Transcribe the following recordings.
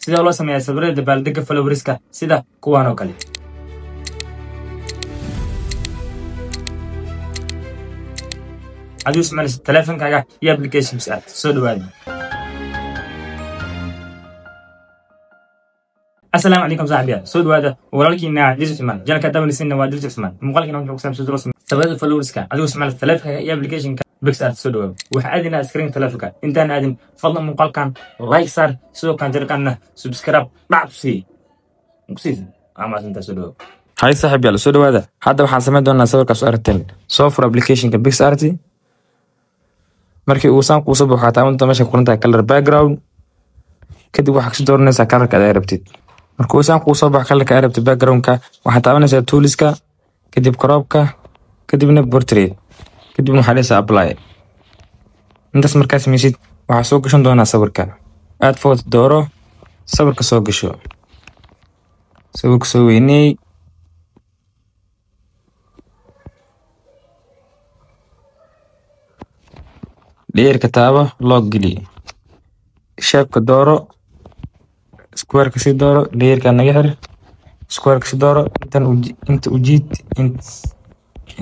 Sida loo sameeyaa sawirada dabaaldegga followerska sida kuwan oo kale. Adigu isticmaalaysa taleefankaaga iyo applications aad soo dhawaada. Asalaamu calaykum saaxiibayaal, soo dhawaada walaalkiina Diis Cusmaan. Janalka daawanaysiina waa Diis Cusmaan. Muuqaalkiina wuxuu ku saabsan sida loo sameeyo sawirada followerska adigoo isticmaalaysa taleefankaaga iyo applicationka PicsArt. Soo dhawaada. Waxaa aadinaa screen taleefanka. Intaan aadin, fadlan muuqaalkan like saar, sidoo kale janalkanna subscribe dhac ku sii kusiisa ama intaa. Soo dhawaada. Hay saaxiib yaal, soo dhawaada. Hadda waxaan samayn doonaa sawirkaas oo aragteen. Soo fur applicationka PicsArt. Markii uu saan kuu soo baxo, waxaad taaban doontaa meesha ku qoran tahay color background. Kadib waxaad kasii dooranaysaa colorka aad rabtid. Markii uu saan kuu soo baxo colorka aad rabtid backgroundka, waxaad taabanaysaa toolska, kadib cropka, kadibna portrait, kadibna waxaad dhehaysaa apply. Intaas markaa samaysid, waxaad soo gashan doonaa sawirka. Add photo dooro, sawirka soo gasho, sawirka soo weyney. Layerka taabo, lock geli, shape-ka dooro, square-ka sii dooro, layerka naga xir, square-ka sii dooro, intan inta u jiid,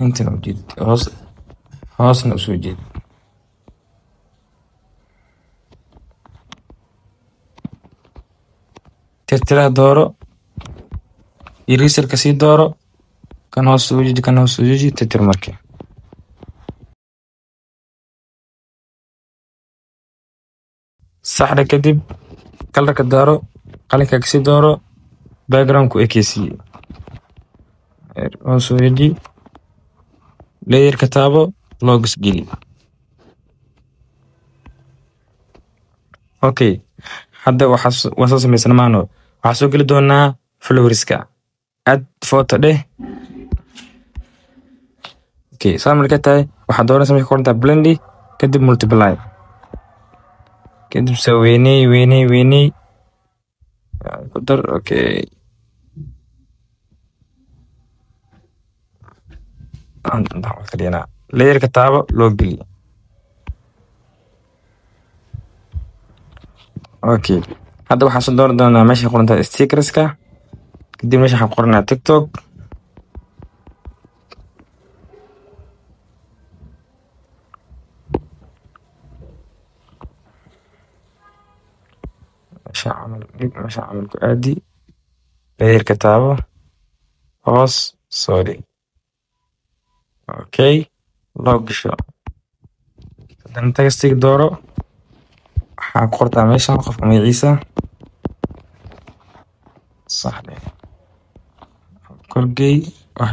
intan u jiid, hoos hoosna usoo jiid. Tirtiraha dooro, eraserka sii dooro, kan hoos soo jiid, kan hoos soo jiid, tirtir. Marka saxda kadib colorka dooro, qalinka kasii dooro, background ku ekeysiiye, hoos soo deji, layerka taabo, logos geli. Okay, hadda waxaa waa soo samaysan maano. Waxaa soo geli doonaa followerska. Add photo dheh. Okay, saa markay tahay, waxaad dooranaysaa meesha ku qoran tahay blend, kadib multiply, kadib soo weyney, weyney, weyney, ku dar. Okay, layerka taabo, loo geli. Okay, hadda waxaan soo dooran doonaa meesha ku qoran tahay stickerska. Kadib meesha waxaan ku qoranaa TikTok. Meesha camal dhig, meesha camal ku aadi, layerka taabo, hoos soo dhig. Okay, loo gasho. Haddana textiga dooro, waxaa ku qortaa meeshan qofka magaciisa. Sax dheh, korgey, wax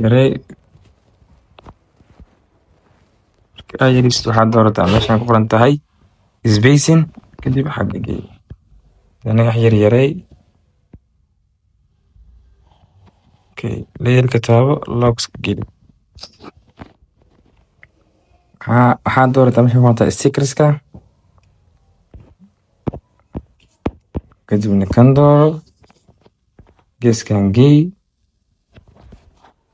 yarey. Marka aad yarisid, waxaad doorataa meeshan ku qoran tahay spacing, kadib xagga gey. Haddana wax yar yarey. Okay, layerka taabo, locks geli. Waxaad doorataa meesha ku qoran tahay stickerska, kadibna kan dooro, geeskan gey,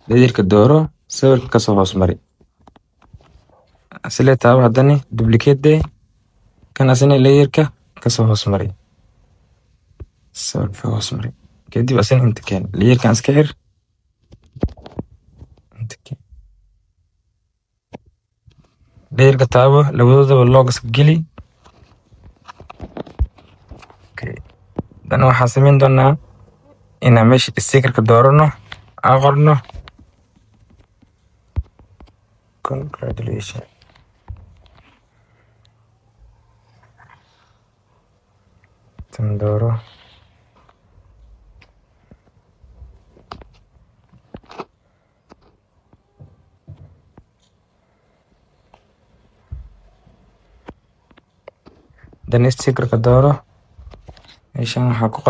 layerka dooro, sawirka kasoo hoos mari. Asile taabo, haddana duplicate dheh, kan asina layerka kasoo hoos mari, sawirka hoos mari, kadib asina inta keen, layerkan iska xir, inta keen, layerka taabo, labadoodaba locks geli. Okay, haddana waxaan samayn doonaa inaan meesha stickerka doorano, aan qorno congratulation. Tan dooro. Haddana stickerka dooro, meeshan waxaa ku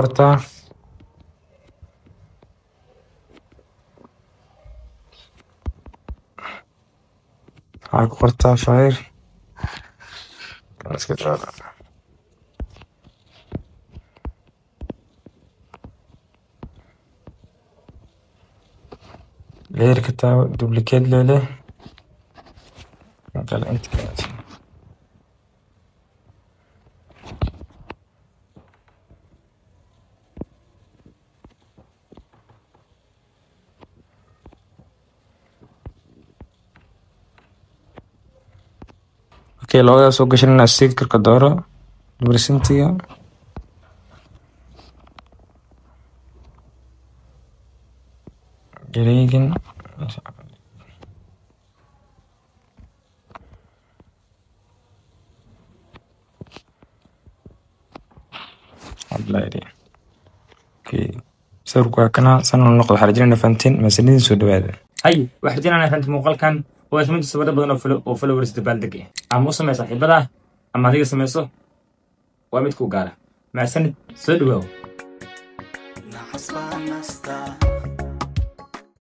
qortaa fire. Kan iska dooro. Layerka taabo, duplicate lele, kan kale inta kale. Okay, logoda soo gashanayna, stickerka dooro, percentiga gareegin. Okay, sawirku waa kana san noqdo. Waxaa rajinayna fahanteen masanidin. Soo dhawaada. Hay, waxaan rajaynayaa fahanteen muuqaalkan oo aad samaynta sawirro badan oo followers dabaaldeg ah, ama u samee saaxiibada ama adiga samayso, waa mid ku gaara. Mahadsanid, soo dhawaaw. Nacas baa nasta.